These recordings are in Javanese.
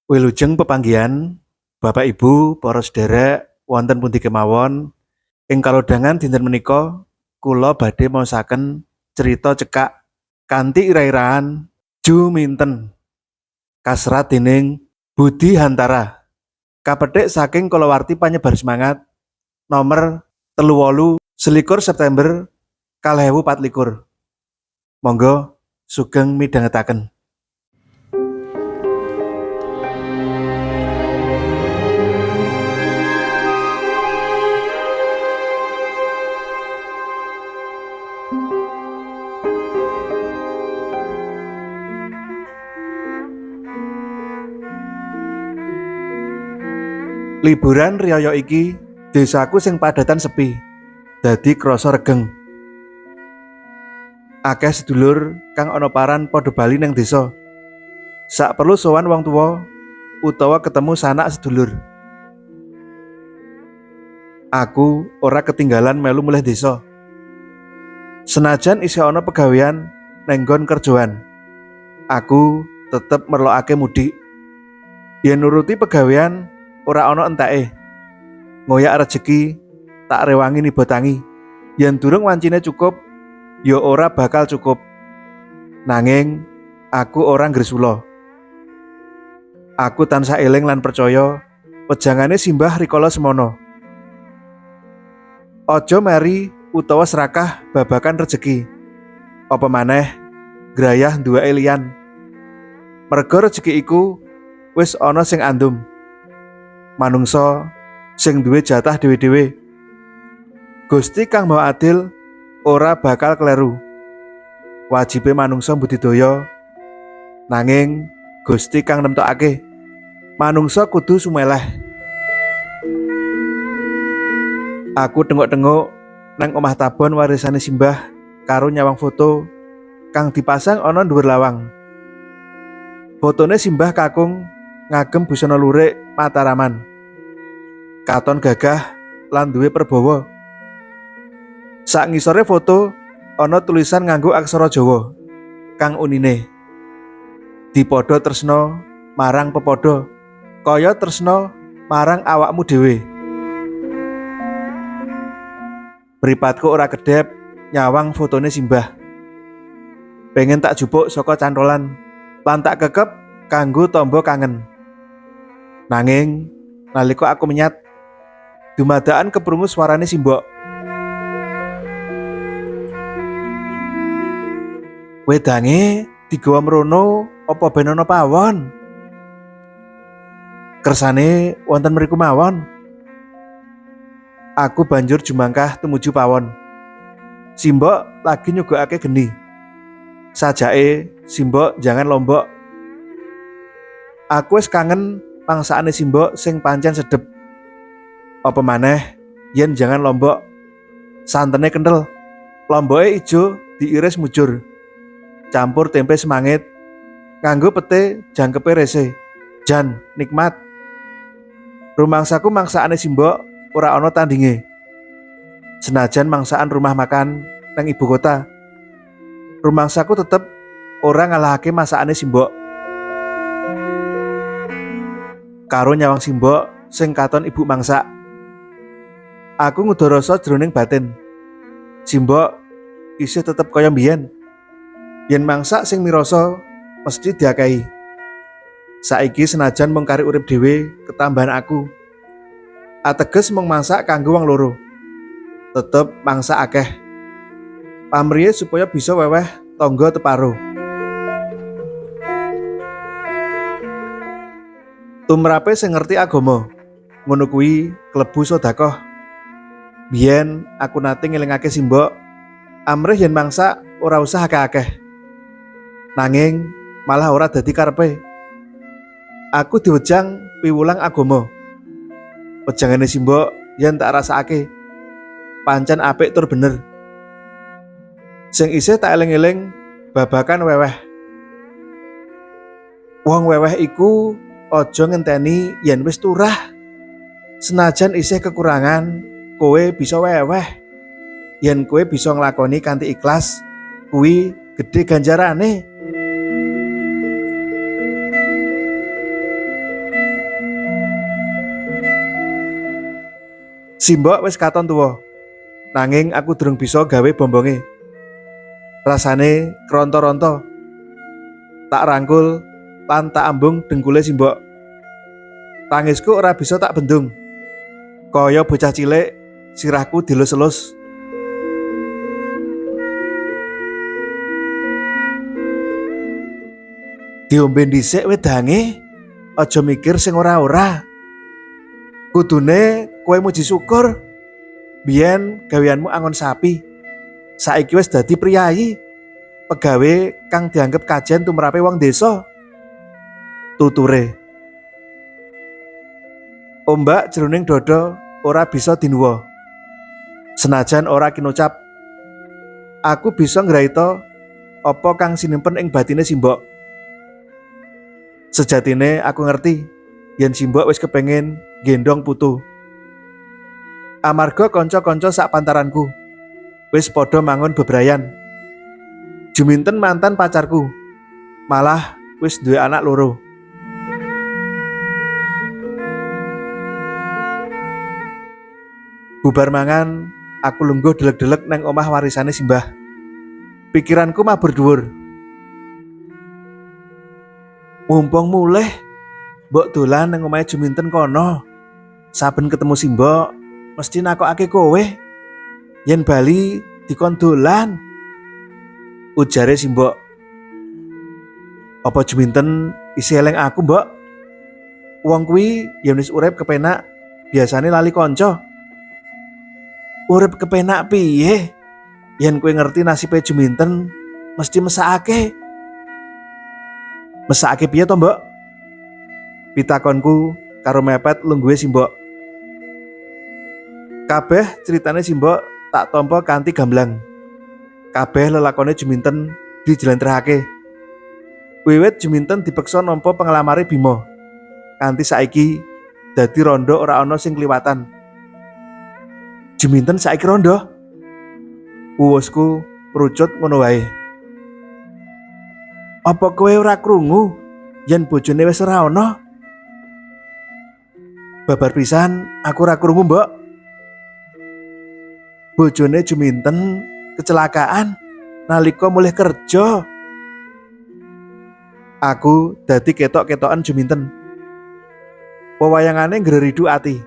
Wilujeng pepanggihan Bapak Ibu, para sedherek wonten pundi kemawon. Ing kalodhangan dinten menika kula badhe maosaken cerita cekak kanthi ira-iraan Juminten kasrat dening Budi Hantara. Kapethik saking kalawarti panyebar semangat nomor 38 selikur September 2024. Monggo sugeng midhangetaken. Liburan riyaya iki desaku sing padatan sepi, dadi krasa regeng. Akeh sedulur kang ana paran padha bali nang desa. Sak perlu sowan wong tuwa utawa ketemu sanak sedulur. Aku ora ketinggalan melu mulih desa. Senajan isih ana pegawean neng nggon kerjoan, aku tetep merlokake mudik. Yen nuruti pegawean ora ana enteke. Ngoyak rejeki tak rewangi niba tangi. Yen durung wancine cukup, ya ora bakal cukup. Nanging aku ora ngresula. Aku tansah eling lan percaya wejangane simbah rikala semono. Aja meri utawa serakah babakan rejeki. Apa maneh grayah duweke liyan. Merga rejeki iku wis ana sing andum. Manungsa sing duwe jatah dhewe-dhewe. Gusti Kang Maha Adil ora bakal kleru. Wajibe manungsa mbudidaya, nanging Gusti kang nemtokake manungsa kudu sumeleh. Aku tengok-tengok nang omah tabon warisane simbah karo nyawang foto kang dipasang ana dhuwur lawang. Fotone simbah kakung ngagem busana lurik Mataraman. Katon gagah lan duwe perbawa. Sak ngisore foto ana tulisan nganggo aksara Jawa kang unine: Dipadha tresna marang pepadha kaya tresna marang awakmu dhewe. Mripatku ora kedhep nyawang fotone simbah. Pengen tak jupuk saka cantolan lan tak kekep kanggo tamba kangen. Nanging nalika aku menyat, dumadakan keprungu suarane simbok. Wedange digawa mrono apa ben ana pawon? Kersane wonten mriku mawon. Aku banjur jumangkah tumuju pawon. Simbok lagi nyugokake geni. Sajake simbok jangan lombok. Aku wis kangen mangsakane simbok sing pancen sedep. Apa maneh yen jangan lombok santene kenthel. Lomboke ijo diiris mujur. Campur tempe semangit nganggo pete jangkepe rese. Jan nikmat. Rumangsaku mangsakane simbok ora ana tandinge. Senajan mangsaan rumah makan nang ibu kota, rumangsaku tetep ora ngalahake masakane simbok. Karo nyawang simbok sing katon ibu mangsak, aku nguda rasa jroning batin. Simbok isih tetep kaya mbiyen. Yen mangsak sing mirasa mesti diakehi. Saiki senajan mung kari urip dhewe ketambahan aku. Ateges mung masak kanggo wong loro. Tetep mangsak akeh. Pamrihe supaya bisa weweh tangga teparo. Tumrape sing ngerti agama, ngono kuwi klebu sedekah. Biyen aku nate ngelingake simbok, amrih yen mangsak ora usah akeh-akeh. Nanging malah ora dadi karepe. Aku diwejang piwulang agama. Wejangane simbok yen tak rasakake pancen apik tur bener. Sing isih tak eling-eling babakan weweh. Wong weweh iku aja ngenteni yen wis turah. Senajan isih kekurangan, kowe bisa weweh. Yen kowe bisa nglakoni kanthi ikhlas, kuwi gedhe ganjarane. Simbok wis katon tuwa. Nanging aku durung bisa gawe bombonge. Rasane kronto-ronto. Tak rangkul lan tak ambung dengkule simbok. Tangisku ora bisa tak bendung. Kaya bocah cilik, sirahku dilus-elus. Diombe dhisik wedange, aja mikir sing ora-ora. Kudune kowe muji syukur. Biyen gaweanmu angon sapi. Saiki wis dadi priyayi, pegawe kang dianggep kajen tumrape wong desa. Tuture. Ombak jroning dada ora bisa dinuwa. Senajan ora kinucap, aku bisa ngraita apa kang sinimpen ing batine simbok. Sejatine aku ngerti yen simbok wis kepengin gendong putu. Amarga kanca-kanca sak pantaranku wis padha mangun bebrayan. Juminten mantan pacarku malah wis duwe anak loro. Bubar mangan, aku lungguh delek-delek neng omah warisane simbah. Pikiranku mabur dhuwur. Mumpung mulih, mbok dolan neng omahe Juminten kono. Saben ketemu simbok, mesti nakokake kowe. Yen bali dikon dolan. Ujare simbok. Apa Juminten isih eling aku, Mbok? Wong kuwi yen wis urip kepenak, biasane lali kanca. Urip kepenak piye? Yen kowe ngerti nasibe Juminten, mesti mesakake. Mesakake piye to, Mbok? Pitakonku karo mepet lungguhe simbok. Kabeh ceritane simbok tak tampa kanthi gamblang. Kabeh lelakone Juminten dijlentrehake. Wiwit Juminten dipeksa nampa pengelamare Bima. Kanthi saiki dadi rondo ora ana sing kliwatan. Juminten saiki rondo. Uwusku prucut ngono wae. Apa kowe ora krungu yen bojone wis ora ana? Babar pisan aku ora krungu, Mbok. Bojone Juminten kecelakaan nalika mulih kerja. Aku dadi ketok-ketokan Juminten. Wewayangane ngreridu ati.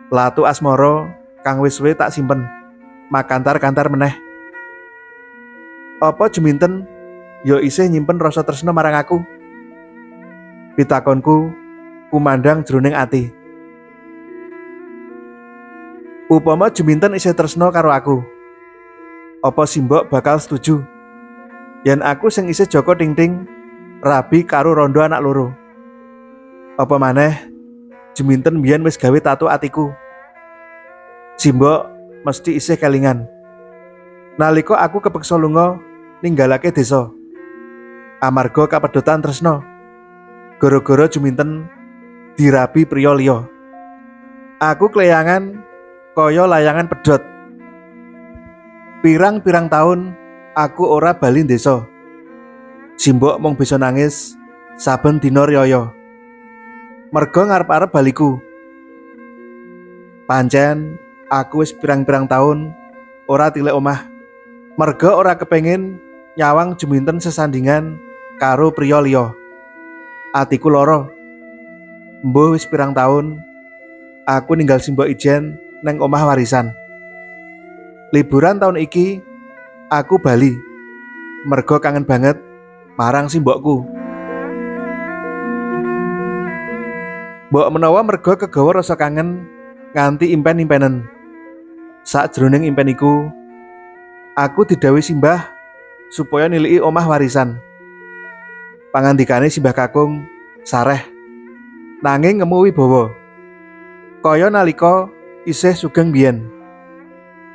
Latu asmara kang wis suwe tak simpen, makantar-kantar meneh. Apa Juminten ya isih nyimpen rasa tresna marang aku? Pitakonku kumandhang jroning ati. Upama Juminten isih tresna karo aku, apa simbok bakal setuju yen aku sing isih jaka ting-ting rabi karo rondo anak loro? Apa maneh Juminten biyen wis gawe tato atiku. Simbok mesti isih kelingan nalika aku kepeksa lunga ninggalake desa amarga kapedotan tresna gara-gara Juminten dirabi priya liya. Aku kleyangan kaya layangan pedhot. Pirang-pirang taun aku ora bali desa. Simbok mung bisa nangis saben dina riyaya. Merga ngarep-arep baliku. Pancen aku wis pirang-pirang taun ora tilik omah. Merga ora kepengin nyawang Juminten sesandingan karo priya liya. Atiku lara. Mbuh wis pirang taun aku ninggal simbok ijen neng omah warisan. Liburan tahun iki aku bali. Merga kangen banget marang simbokku. Mbok menawa merga kegawa rasa kangen nganti impen-impenen. Sakjroning impen iku, aku didhawuhi simbah supaya niliki omah warisan. Pangandikane simbah kakung sareh nanging ngemu wibawa. Kaya nalika isih sugeng biyen.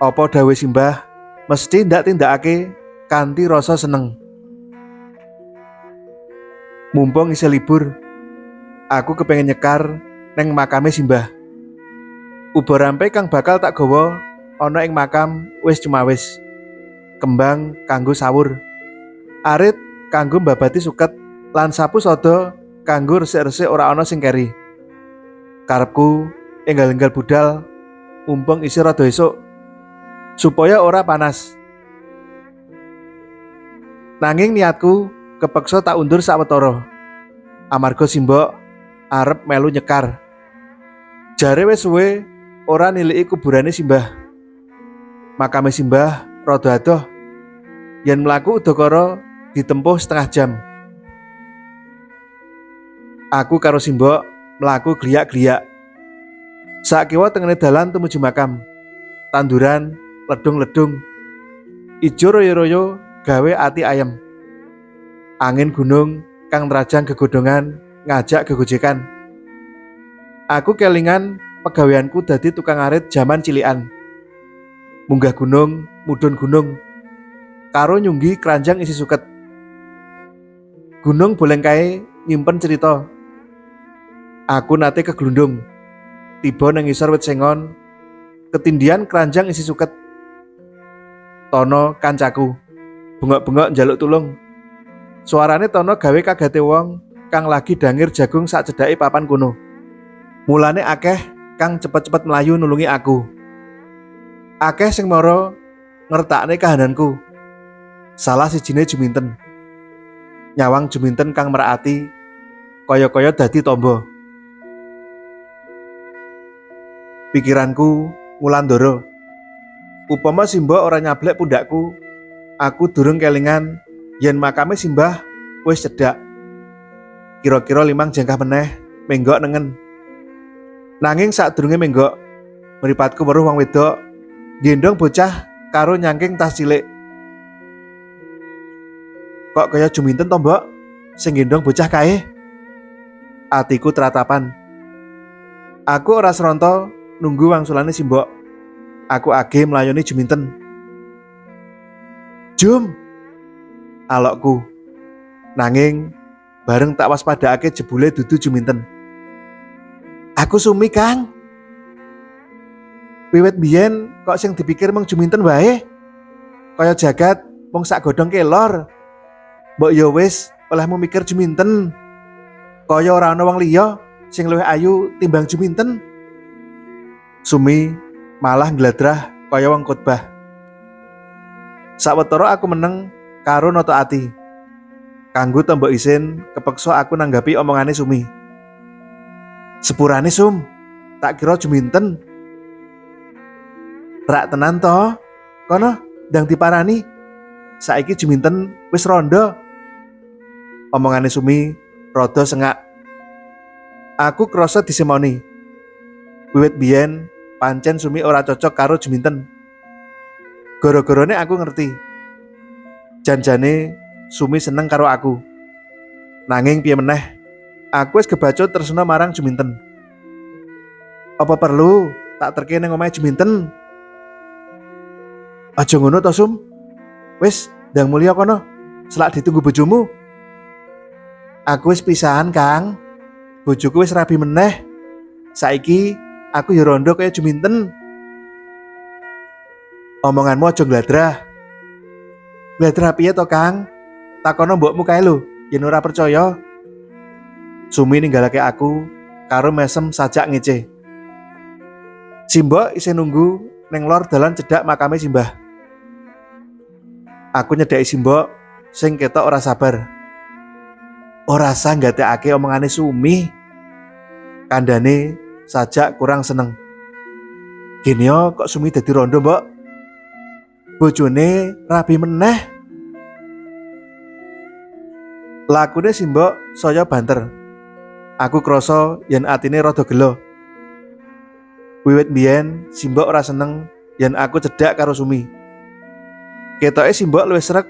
Apa dawuhe simbah mesti ndak tindakake kanthi rasa seneng. Mumpung isih libur, aku kepengin nyekar neng makame simbah. Uba rampe kang bakal tak gawa ana ing makam wis cumawis. Kembang kanggo sawur, arit kanggo mbabati suket lan sapu sada kanggo resik-resik ora ana sing keri. Karepku enggal-enggal budal Mumpung isih rada esuk supaya ora panas. Nanging niatku kepeksa tak undur sawetara. Amarga simbok arep melu nyekar. Jare wis suwe ora niliki kuburane simbah. Makame simbah rada adoh. Yen mlaku udakara ditempuh setengah jam. Aku karo simbok mlaku gliyak-gliyak. Sakiwa tengene dalan tumuju makam. Tanduran ledung-ledung. Ijo royo-royo gawe ati ayem. Angin gunung kang nrajang gegodhongan ngajak gegojekan. Aku kelingan pegaweanku dadi tukang arit jaman cilikan. Munggah gunung, mudhun gunung. Karo nyunggi keranjang isi suket. Gunung Boleng kae nyimpen cerita. Aku nate keglundung. Tiba nang ngisor wit sengon, ketindian keranjang isi suket. Tono kancaku, bengok-bengok njaluk tulung. Suarane Tono gawe kagate wong kang lagi dangir jagung sak cedhake papan kono. Mulane akeh kang cepet-cepet mlayu nulungi aku. Akeh sing mara ngertakne kahananku. Salah sijine Juminten. Nyawang Juminten kang merak ati kaya-kaya dadi tombo. Pikiranku ngulandara. Upama simbok ora nyablek pundhakku, aku durung kelingan yen makame simbah wis cedhak. Kira-kira 5 jangkah meneh menggok nengen. Nanging sadurunge menggok, mripatku weruh wong wedok gendong bocah karo nyangking tas cilik. Kok kaya Juminten to, Mbok? Sing gendong bocah kae? Atiku tratapan. Aku ora sronto nunggu wangsulane simbok. Aku age mlayoni Juminten. Jum! Alokku. Nanging bareng tak waspadakake jebule dudu Juminten. Aku Sumi, Kang. Wiwit biyen kok sing dipikir mung Juminten wae. Kaya jagat mung sak godhong kelor. Mbok ya wis olehmu mikir Juminten. Kaya ora ana wong liya sing luwih ayu timbang Juminten. Sumi malah ngladrah kaya wong khotbah. Sawetara aku meneng karo nata ati. Kanggo tombo isin, kepeksa aku nanggapi omongane Sumi. Sepurane Sum, tak kira Juminten. Rak tenan to? Kono ndang diparani. Saiki Juminten wis rondo. Omongane Sumi rada sengak. Aku krasa disemoni. Wiwit biyen pancen Sumi ora cocok karo Juminten. Gara-garane aku ngerti. Janjane Sumi seneng karo aku. Nanging piye meneh, aku wis kebacut tresna marang Juminten. Apa perlu tak terke ning omahe Juminten? Aja ngono to, Sum. Wis, ndang mulya kono. Selak ditunggu bojomu. Aku wis pisahan, Kang. Bojoku wis rabi meneh. Saiki aku ya rondo kaya Juminten. Omonganmu aja ngladrah. Ngladrah piye to, Kang? Takono mbokmu kae lho, yen ora percaya. Sumi ninggalake aku karo mesem sajak ngece. Simbok isih nunggu ning lor dalan cedhak makame simbah. Aku nyedhaki simbok sing ketok ora sabar. Ora sah nggatekake omongane Sumi. Kandhane sajak kurang seneng. Gene kok Sumi dadi rondo, Mbok? Bojone rabi meneh. Lakune simbok saya banter. Aku krasa yen atine rada gelo. Wiwit biyen simbok ora seneng yen aku cedhak karo Sumi. Ketoke simbok luwih sreg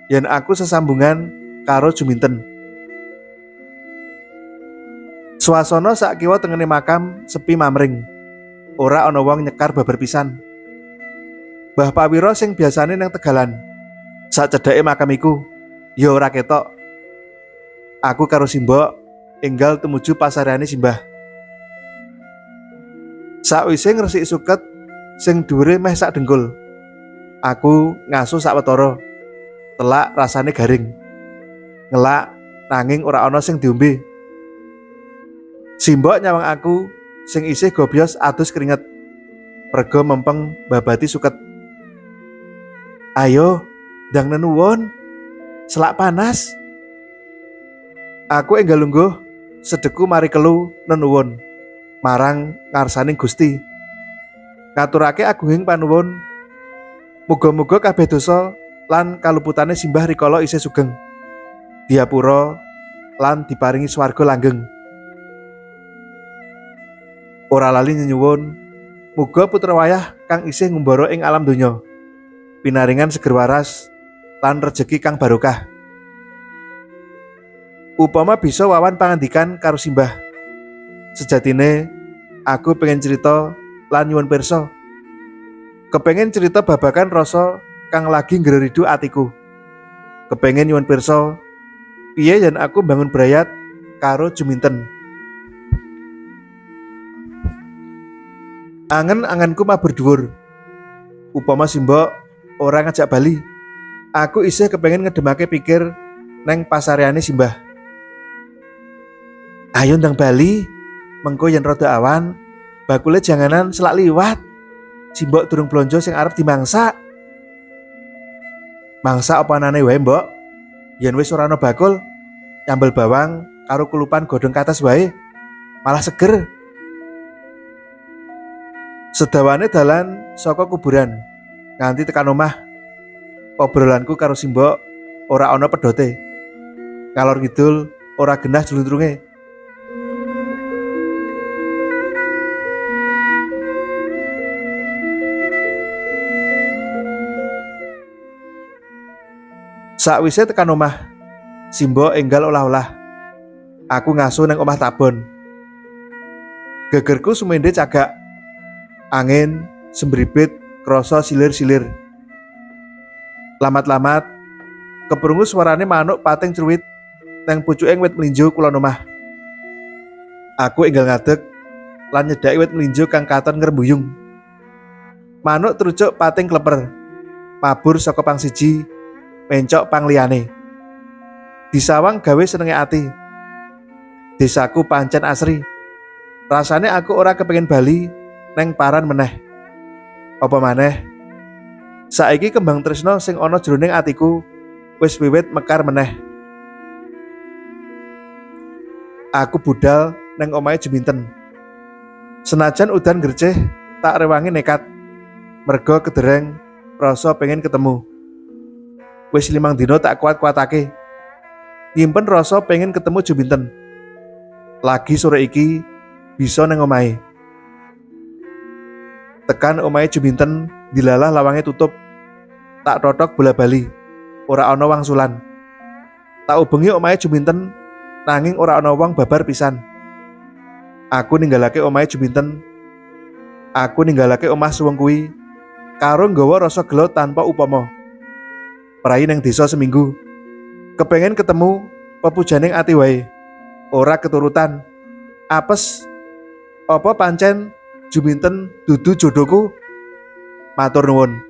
yen aku sesambungan karo Juminten. Swasana sak kiwa tengene makam sepi mamring. Ora ana wong nyekar babar pisan. Mbah Pawiro sing biasane nang tegalan sak cedhake makam iku ya ora ketok. Aku karo simbok enggal tumuju pasareane simbah. Sakwise ngresiki suket sing dhuwure meh sak dengkul, aku ngaso sawetara. Telak rasane garing. Ngelak nanging ora ana sing diombe. Simbok nyawang aku sing isih gobyos adus keringet. Prego mempeng babati suket. Ayo, ndang nenuwun. Selak panas. Aku enggal lungguh, sedeku mari kelu nenuwun marang ngarsaning Gusti. Ngaturake agunging panuwun. Muga-muga kabeh dosa lan kaluputane simbah rikala isih sugeng. Diapura lan diparingi swarga langgeng. Ora lali nyenyuwun, muga putra wayah kang isih ngumbara ing alam donya pinaringan seger waras lan rejeki kang barokah. Upama bisa wawan pangandikan karo simbah. Sejatine aku pengen cerita lan nyuwun pirsa. Kepengen cerita babagan rasa kang lagi ngreridu atiku. Kepengen nyuwun pirsa piye yen aku bangun brayat karo Juminten. Angen-angenku mabur dhuwur. Upama simbok ora ngajak bali, aku isih kepengen ngedemake pikir neng pasareane simbah. Ayo ndang bali, mengko yen rada awan, bakule janganan selak liwat. Simbok durung blonjo sing arep dimangsa. Mangsa apa anane wae, Mbok? Yen wis ora ana bakul, nyambel bawang karo kulupan godhong kates wae, malah seger. Sedawane dalan saka kuburan nganti tekan omah, obrolanku karo simbok ora ana pedote. Ngalor ngidul ora genah jluntrunge. Sakwise tekan omah, simbok enggal olah-olah. Aku ngaso nang omah tabon. Gegerku sumende cagak. Angin sembribit krasa silir-silir. Lamat-lamat keprungu suarane manuk pating cruwit nang pucuke wit mlinjo kulon omah. Aku enggal ngadeg lan nyedhaki wit mlinjo kang katon ngrembuyung. Manuk trucuk pating kleper, mabur saka pang siji, mencok pang liyane. Disawang gawe senenge ati. Desaku pancen asri. Rasane aku ora kepengin bali neng paran meneh. Apa maneh? Saiki kembang tresno sing ana jroning atiku wis wiwit mekar meneh. Aku budal neng omahe Juminten. Senajan udan grecih, tak rewangi nekat. Merga kedereng rasa pengen ketemu. Wis 5 dina tak kuat-kuatake. Nyimpen rasa pengen ketemu Juminten. Lagi sore iki bisa neng omahe. Tekan omahe Juminten, dilalah lawange tutup. Tak totok bola-bali, ora ana wangsulan. Tak ubengi omahe Juminten, nanging ora ana wong babar pisan. Aku ninggalake omahe Juminten. Aku ninggalake omah suweng kuwi karo nggawa rasa gelo tanpa upama. Prai nang desa seminggu. Kepengen ketemu pepujaning ati wae. Ora keturutan. Apes. Apa pancen Juminten dudu jodohku? Matur nuwun.